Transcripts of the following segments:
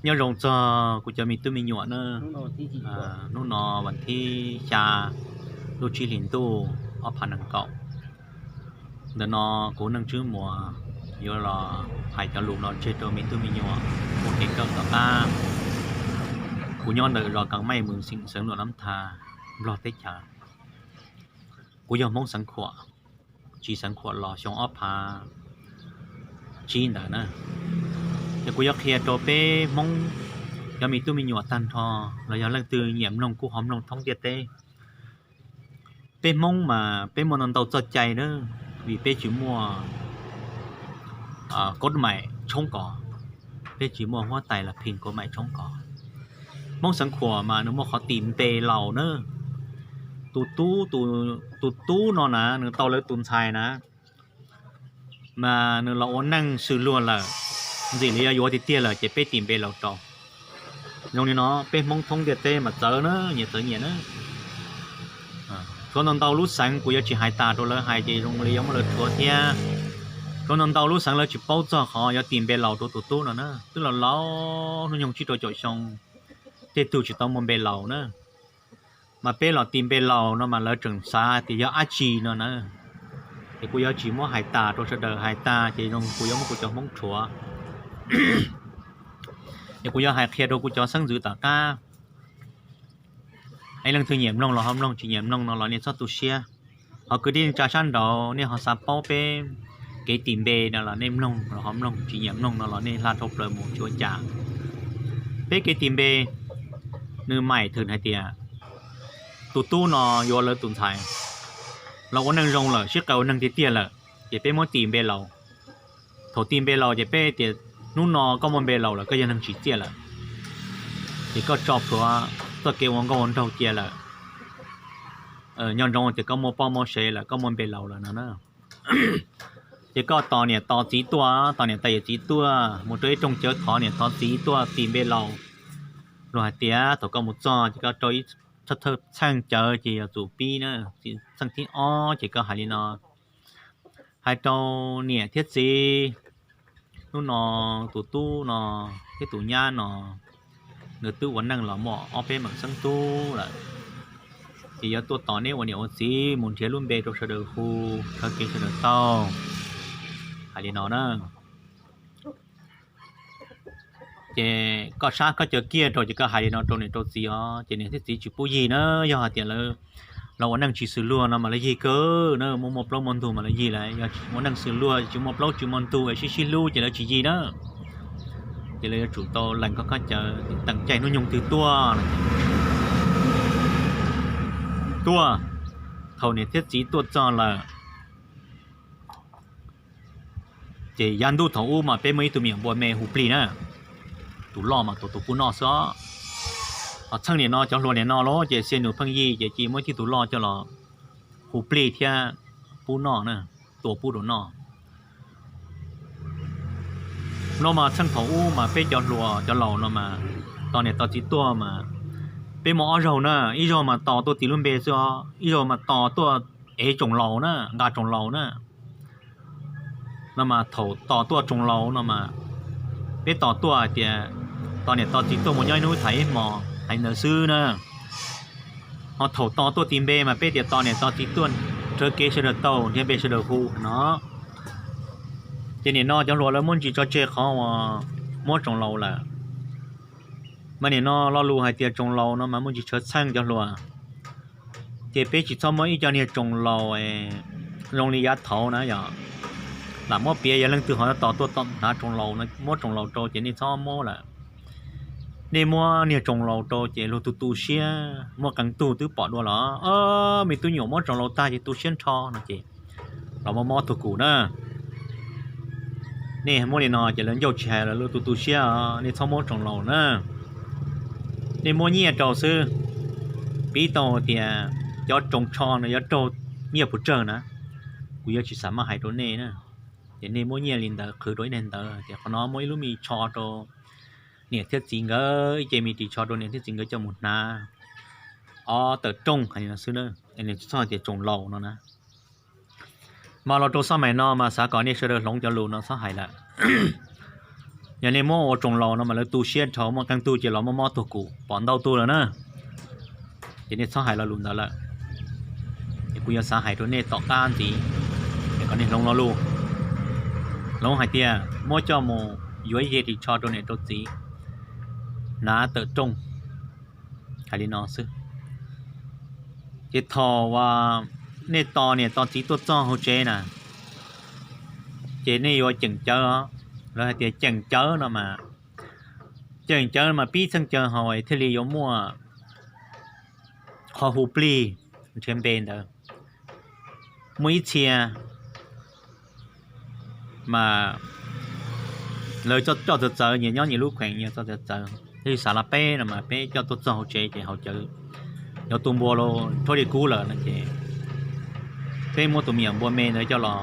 Nyob zoo txog kuv cov me tub me nyuam na, hnub no vas thib xya lub tsib hlis ntuj ob phav nees nkaum. Ntawm no kuv Neej Tswb Muas yuav los hais cov lus no tseg rau me tub me nyuam ua kev kawm tom qab. Kuv nyob ntawm zos Kav Meej, mws xeev Luam Nab Tha, Nplog teb chaws. Kuv yog Hmoob Xeev Khuam, tsiv Xeev Khuam los xyoo ob phav tsib ntawd na. Ces kuv yuav qhia rau peb Hmoob cov me tub me nyuam tag nrho, los yog leej twg nyiam mloog kuj ho mloog thoob ntiaj teb. Peb Hmoob mas peb muaj ntau ntau txoj cai na, vim peb tsis muaj kod maim tshoob kos, peb tsis muaj huab tais los phim kod maim tshoob kos. Hmoob Xeev Khuam mas nws muaj qhov tim npe laus na. Tus tub, tus tub no na nws tau lawv tus ntxhais na, mas nws los ua neej swm luag lawm, ntxim li yuav yuav tiag tiag lawm ces peb tim npe laus rau. Zoo li no peb Hmoob thoob ntiaj teb mas txawv na, nyias txawv nyias na. Tshuav ntau ntau lub xeev kuv yuav tsis hais tas rau lawv hais ces zoo li yuav muab lawv rhuav thiab. Tshuav ntau ntau lub xeev lawv tsis paub txog qhov yuav tis npe laus rau tus tub no na, twb laus laus hnub nyoog tsib rau caum xyoo, tej tug tsis tau muaj npe laus na. Mas peb los tis npe laus no mas lawv tseem xav tias yog dab tsi no na. Ces kuv yuav tsis muab hais tas rau sawv daws, hais tas ces zoo kuv yuav muab kuv cov Hmoob rhuav. Ces kuv yuav hais qhia rau kuv cov xeeb ntxwv tom qab. Leej twg nyiam mloog los ho mloog, tsis nyiam mloog no los nej txhob tu siab. Ho kwv tij neej tsa sab nraud nej ho xav paub peb kev tis npe no los nej mloog los ho mloog, tsis nyiam mloog no los nej hla dhau plaws mus tsis ua cas. Peb kev tis npe nws maim thwm hais tias tus tub no yuav lawv tus ntxhais los ua neej zoo lawm, sib qawm ua neeg tiag tiag lawm, ces peb muab tis npe laus. Thaum tis npe laus ces peb tias hnub no koj muaj npe laus lawm, koj yog neeg tsim txiaj lawm, ces koj tso plhuav txoj kev ua nkauj ua nraug cia lawm. Nco ntsoov tias koj muaj poj muaj sev lawm, koj muaj npe laus lawm no na. Ces koj tos niam tos txiv tuaj, tos niam tais yawm txiv tuaj mus rau ib rooj cawv thov niam thov txiv tuaj tis npe laus. Luag hais tias thaum koj mus txog ces koj rau ib thawj txheej cawv ces yog txum pib na, txheej thib ob ces koj hais li no: Hais rau niam thiab txiv, hnub no tus tub no thiab tus nyab no nws twb ua neej los muaj ob peb meem xeeb tub lawm, ces yuav tuaj tos neb ua niam ua txiv mus nrhiav lub npe rau sawv daws hu, rhawv kev sawv daws tau. Hais li no na. Ces koj sab koj caw kiag rau ces koj hais li no rau niam rau txiv os, ces niam thiab txiv tsis pub yig na. Yog hais tias lawv los ua neej tsis xws luag no mas lawv yig kawg na, muaj muaj plaub muaj ntug mas lawv yig lawm. Yog ua neej xws luag tsis muaj plaub tsis muaj ntug es sib sib hlub ces lawv tsis yig na. Ces lawv yuav tsum tau lees koj khaub ncaws, teem caij hnub nyoog twg tuaj, tuaj. Thaum niam thiab txiv tuaj txog lawm, ces yav ntuj thaum ub mas peb muaj ib tug me nyuam npua me hu Plig na. Tus loj mas tus tus pub noj xwb os. Ho txheej niam no cov hluas niam no los ces xia nus pheej yig ces cia muaj ib tug tus loj coj los hu Plig thiab pub noj na, tua pub rau noj. No mas txheej thaum ub mas peb cov hluas cov laus no mas tos niam tos txiv tuaj mas peb muaj ob zaug na, ib zaug mas tos tuaj tis lub npe xwb os, ib zaug mas tos tuaj ev tsoos laus na, nqa tsoos laus na. No mas thaum tos tuaj tsoos laus no mas peb tos tuaj hais tias tos niam tos txiv tuaj mus nyob ib hnub tham ib hmos hais ntawd xwb na. Ho thaum tos tuaj tis npe mas peb tias tos niam tos txiv tuaj rhawv kev sawv daws tau, nrhiav npe sawv daws hu no. Ces nim no cov hluas lawv muab ntsis tso tseg qhov uas muab tsoos laus lawm. Mas nim no lo lus hais tias tsoos laus no mas muaj ntsis tshawv txheej cov hluas. Ces peb tsis txhob muab ib co niag tsoos laus zoo li yav thaud na yom, lam muab piav, yog leej twg ho tos tuaj hnav tsoos laus no, muab tsoos laus rau ces nej txhob muab lawm. Nej muab niag tsoos laus rau ces luag tu tu siab, muaj qee tug twb pom dua los, me tub nyuam muab tsoos laus tag ces tu siab nrho no ces los muab mob tug kum na. Nej muab li no ces lawv ncauj tsis hais los lawv tu tu siab, nej txhob muab tsoos laus na. Nej muab nyiaj rau xwb. Pib tau tias cov tsoos tsho no yuav raug nyiaj puas tsawg na, kuv yuav tsis xav maj hais rau nej na. Ces nej muab nyiaj li ntawd qhwv rau ib daim ntawv tias qhov no muaj ib lub me tsho rau niam thiab txiv nkawd, ib ce me ris tsho rau niam thiab txiv nkawd coj mus hnav ob tawm rooj hais li no xwb na. Nws txhob hais tias tsoos laus no na. Mas los rau xab maim no mas xav kom nej sawv daws hloov cov lus no txhob hais lawm. Yog nej muab ua tsoos laus no mas lawv tu siab dhau, muaj qee tug ces los muaj mob tuag kuv pom ntau tug lawm na. Ces nej txhob hais lo lus ntawd lawm. Ces kuv yuav xav hais rau nej tom qab ntxiv, es kom nej hloov lo lus, hloov hais tias muab coj mus yuav ib ce ris tsho rau niam rau txiv, hnav tawm rooj, hais li no xwb. Ces thaum uas nej tos niam tos txiv tuaj txog hauv tsev na, ces nej yuav ceem cawv. Lawv hais tias ceem cawv no mas, ceem cawv mas pib txheej cawv hauv thiaj li yuav muaj qhov hu plig nrhiav npe ntawd. Muaj ib txhia mas lawv coj txawv txawv, nyias nyob nyias lub kheem nyias coj txawv txawv, thiaj li xav los peb no mas peb coj tuaj txog hauv tsev ces haus cawv, yuav tu npua los rhaub li kub lawm no ces peb muab tus me nyuam npua me ntawd coj los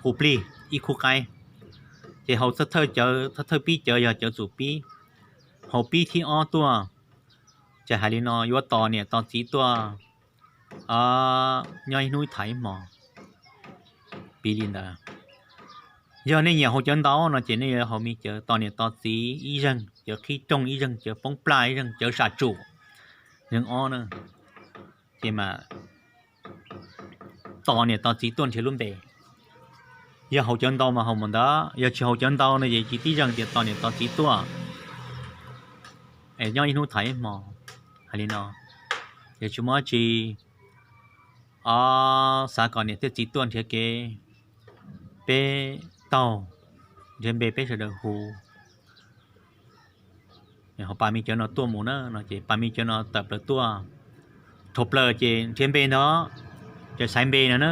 hu plig ib khub qaib. Ces haus thawj thawj cawv, thawj thawj pib cawv yog cawv txum pib, haus pib thib ob tuaj, ces hais li no yuav tos niam tos txiv tuaj nyob ib hnub ib tham ib hmos. Piv li ntawd, yog nej nyiam haus cawv ntau no ces nej yuav haus me cawv tos niam tos txiv ib zeeg, cawv qhib rooj ib zeeg, cawv poob plaj ib zeeg, cawv sam tsum, zeeg ob na. Ces mas tos niam tos txiv tuaj nrhiav lub npe. Yog haus cawv ntau mas haus mus ntawd, yog tsis haus cawv ntau no ces tsis tib zeeg tias tos niam tos txiv tuaj es nyob ib hnub tham ib hmo. Hais li no, yog tsis muaj dab tsi, o, xav kom niam thiab txiv tuaj nrhiav kev, peb taug nrhiav npe peb sawv daws hu. Ho pas me cawv no tuaj mus na no ces pas me cawv no tawm plaws tuaj. Dhau plaws ces nrhiav npe ntag, ces xaiv npe no na.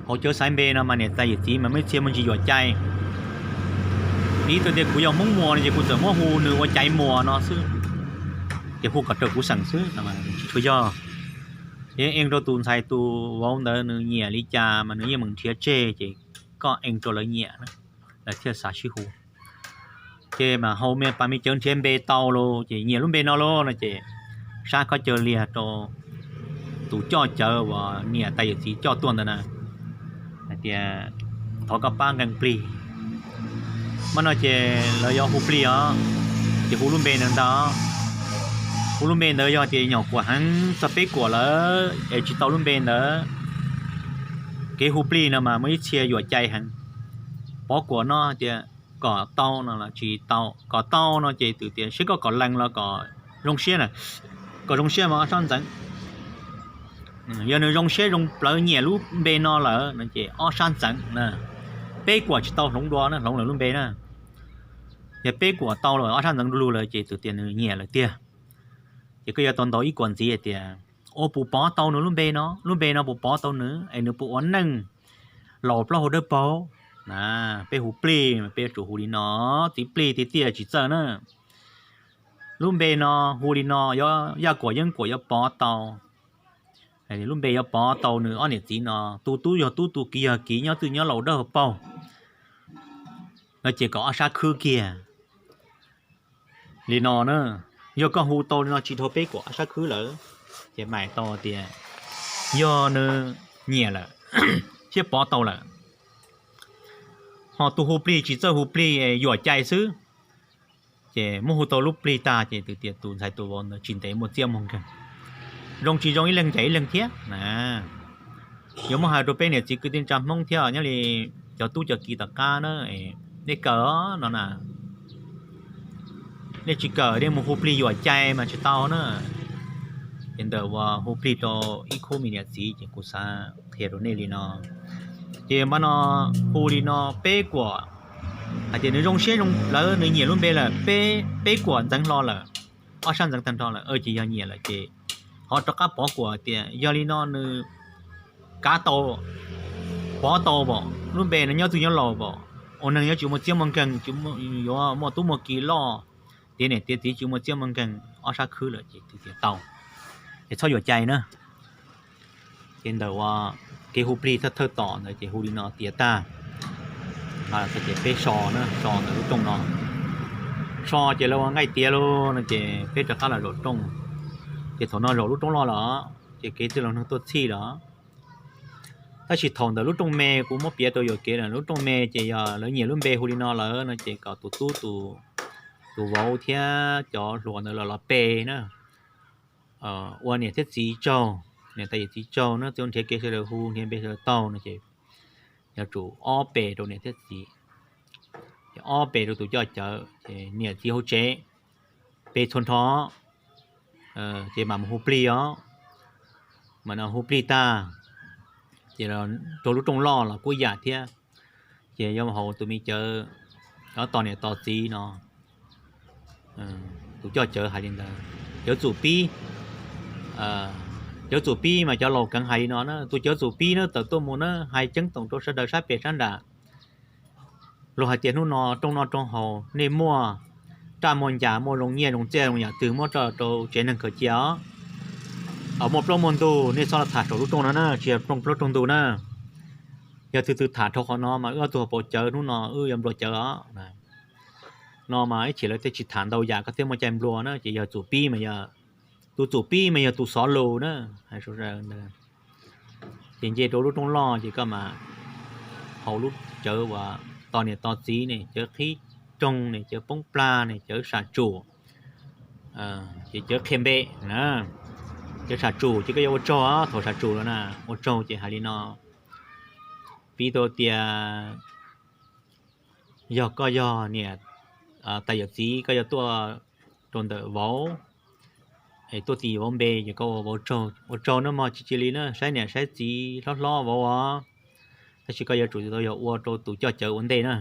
Haus cawv xaiv npe no mas niam tais yawm txiv mas muaj ib txhia muaj ntsis yuam cai. Piv txwv tias kuv yog Hmoob Muas no ces kuv txawm muab hu nws ua Caiv Muas no xwb, ces hu kom raws kuv xeem xwb, tsis tshua yog. Ces ees rau tus ntxhais tus vauv ntawd nws nyiam li cas mas nws yeej meem nrhiav tseg, ces koj ees rau lawv nyiam, lawv thiaj xav sib hu. Ces mas haus me pas me cawv nrhiav npe tau los ces nyiam lub npe no lauj no ces sab khaub caws liag rau tus coj cawv uas niam tais yawm txiv coj tuaj ntawd na, hais tias thov koj pab nqee plig. Mas no ces lawv yuav hu plig os, ces hu lub npe ntawd ntag. Hu lub npe ntawd yog tias nyuam qhuav heev txog peb kuam lawm es tsis tau lub npe ntawd. Kev hu plig no mas muaj ib txhia yuam cai heev. Pov kuam no tias kom tau no los tsis tau, kom tau no ces twb tias seb koj kom lees los kom zoo siab na, kom zoo siab mas ob sab ntxeev. Yog nws zoo siab zoo plawv nyiam lub npe no lawm no ces ob sab ntxeev na. Peb kuam tsis tau hloov dua na, hloov lawm lub npe na. Yog peb kuam tau lawm ob sab ntxeev du lug lawm ces twb tias nws nyiam lawm tiag. Ces koj yuav tau ntaus ib kuam ntxiv hais tias, ua puas pov tau nws lub npe no, lub npe no puas pov tau nws es nws puas ua neej laus plaub hau dawb paug na. Peb hu plig mas peb yuav tsum hu li no, txiv plig tiag tiag tsis txawj na. Lub npe no hu li no, Yaj Kuam Yeeb Kuam yuav pov tau. Lub npe yuav pov tau nws ob niam txiv no, tu tub yog tub, tu kiv yog kiv, nyob twj nyob laus dawb paug no ces kom ob sab khwb kiag li no na. Yog koj hu tau li no tsis dhau peb kuam ob sab khwb lawm, ces mam tau tias yog nws nyiam lawm thiab pov tau lawm. Ho tus hu plig tsis txawj hu plig yuam cai xwb, ces muab hu tau lub plig tag ces twb tias tus ntxhais tus vauv ntawd tsis ntev muaj txiaj muaj nkeeg. Zoo tsis zoo ib leeg ncaim ib leeg thiab na. Yuav muab hais rau peb niam txiv kwv tij neej tsa Hmoob thiab nyob li cov tub cov kiv tom qab na, nej kawm no na, nej tsis kawm nej mus hu plig yuam cai mas tsis tau na. Ces ntawm uas hu plig rau ib khub me niam txiv ces kuv xav qhia rau nej li no. Ces npaj no hu li no peb kuam, hais tias nws zoo siab zoo lawv nws nyiam lub npe lawm, peb kuam ntxeev hlo lawm, ob sab ntxeev tag nrho lawm ces yog nyiam lawm ces ho rov qab pov kuam tias yog li no nws kav tau, pov tau pom lub npe no nyob twj nyob laus pom, ua neeg yuav tsis muaj txiaj muaj nkeeg, yuav muaj tub muaj kiv loj, tiav niam tiav txiv tsis muaj txiaj muaj nkeeg, ob sab khwb lawm ces twb tias tau, es txhob yuam cai na. Ces ntawm uas kev hu plig thawj thawj tom ntawd ces hu li no tiav tag, ces peb so na, so ntawm lub rooj no, so ces lawv ua nqaij tiav lauj no ces peb rov qab los zaum rooj. Ces thaum no zaum lub roob loj lawm ces kev twg los neeg tuaj txhij lawm. Tab sis thaum ntawm lub rooj me, kuv muab piav rau yuam kev na, lub rooj me ces yog lawv nyiam lub npe hu li no lawm no ces kom tus tub, tus vauv thiab cov hluas ntawd los los pe na, ua niam thiab txiv tsaug, niam tais yawm txiv tsaug na, txij nrhiav kev sawv daws hu, nrhiav npe sawv daws tau no ces yuav tsum ob pe rau niam thiab txiv, ob pe rau tus coj cawv, ces niam txiv hauv tsev pe txhua nrho, ces mam mus hu plig os, mam hu plig tag, ces rau lub rooj loj los kuj yam thiab, ces yuav haus tus me cawv, cov tos niam tos txiv no, tus coj cawv hais li ntawd, cawv txum pib, cawv txum pib mas cov laus keev hais li no na, tus cawv txum pib na tawm tuaj mus na hais ceeb toom rau sawv daws sab pem sab nram. Luag hais tias hnub no rooj noj rooj haus nej muaj raj muaj ncas, muaj zoo nyiaj zoo txiaj zoo yam twg muab tso rau tsev neeg khaws cia os. Muaj plaub muaj ntug nej txhob los tham saum lub rooj no na, tsis yog rooj plaub rooj ntug na. Yog tus twg tham dhau qhov no mas wb ob tug hauv paus cawv hnub no wb yuav nplua cawv os. No mas ib chim lawv thiaj tsis tham ntau yam, koj thiaj muaj cai nplua na, ces yog txum pib mas yog, tus txum pib mas yog tus xov lus na. Ces nce rau lub rooj loj ces koj mas haus lub cawv uas tos niam tos txiv ne, cawv qhib rooj ne, cawv poob plag ne, cawv sam tsum, ces cawv qhia npe na, cawv sam tsum ces koj yuav ua tsaug os, thaum sam tsum lawm na, ua tsaug ces hais li no, piv tau tias yog koj yog niam tais yawm txiv, koj yuav tuaj rau ntawm vauv es tuaj tis vauv npe ces koj ua vauv tsaug, ua tsaug nawb mog, tsis cia li na, saib niam saib txiv hlob hlob vauv os. Tab sis koj yuav tsum tau yog ua rau tus coj cawv ua ntej na,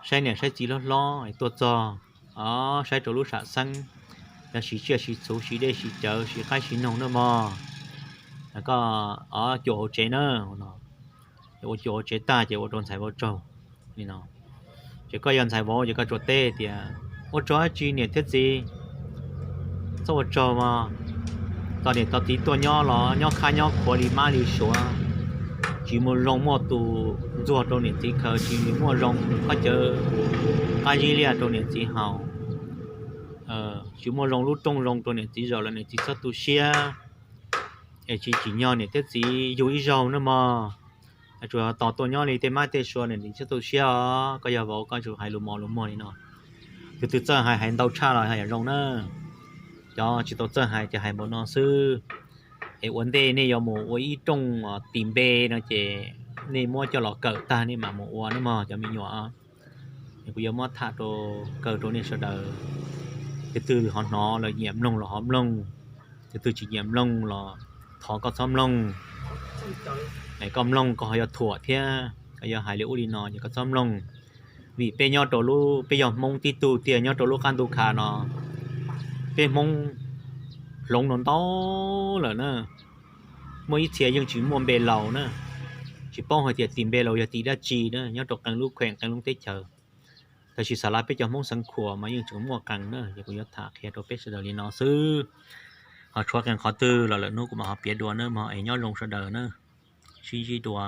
saib niam saib txiv hlob hlob es tuaj txog, o, saib rau lub sam xeeb, yog siv tsiaj siv txhuv, siv dej siv cawv, siv qaib siv noog nawb mog. Koj, o, cuam hauv tsev na, ua cuam hauv tsev tag ces ua rau ntxhais vauv tsaug li no. Ces koj yog ntxhais vauv ces koj tsuas teb tias ua tsaug dab tsi niam thiab txiv, txhob ua tsaug mog. Tos niam tos txiv tuaj nyob los nyob khab nyob khuav li mab li suav, tsis muaj zoo muaj tus ntxuag rau niam txiv khaws, tsis muaj zoo khaub cawv qab zib liaj rau niam txiv haus, tsis muaj zoo lub rooj zoo rau niam txiv zaum los niam txiv txhob tu siab, es tsis tsim nyog niam thiab txiv yug ib zaug nawb mog. Tsuas tos tuaj nyob li tej mab tej sua niam txiv txhob tu siab os. Koj yog vauv koj tsuas hais lus mos lus muag li no. Tus twg txawj hais hais ntau tshaj los yam zoo na. Cov tsis tau txawj hais ces hais npaum no xwb. Es ua ntej nej yuav mus ua ib rooj tis npe no ces nej muab coj los kawm tag nej mam mus ua nawb mog cov me nyuam. Es kuv yuav muab tham rau, kaw rau nej sawv daws. Tus twg ho hnov lawm nyiam mloog los ho mloog, tus twg tsis nyiam mloog los thov koj txhob mloog. Es koj mloog koj ho yuav thuam thiab, koj yuav hais li ub li no ces koj txhob mloog. Vim peb nyob rau lub, peb yog Hmoob tib tug tiag nyob rau lub qab ntuj kha no, peb Hmoob hloov no ntau lawm na. Muaj ib txhia yeej tsis muaj npe laus na, tsis paub hais tias tis npe laus yog tis dab tsi na, nyob rau qee lub kheem qee lub teb chaws. Tab sis xav lav peb cov Hmoob Xeev Khuam mas yeej tseem muaj qee na, ces kuv yuav tham qhia rau peb sawv daws li no xwb. Ho tshuav qee qhov twg los lwm hnub kuv mam ho piav dua na mog, es nyob zoo sawv daws na, sib ntsib dua.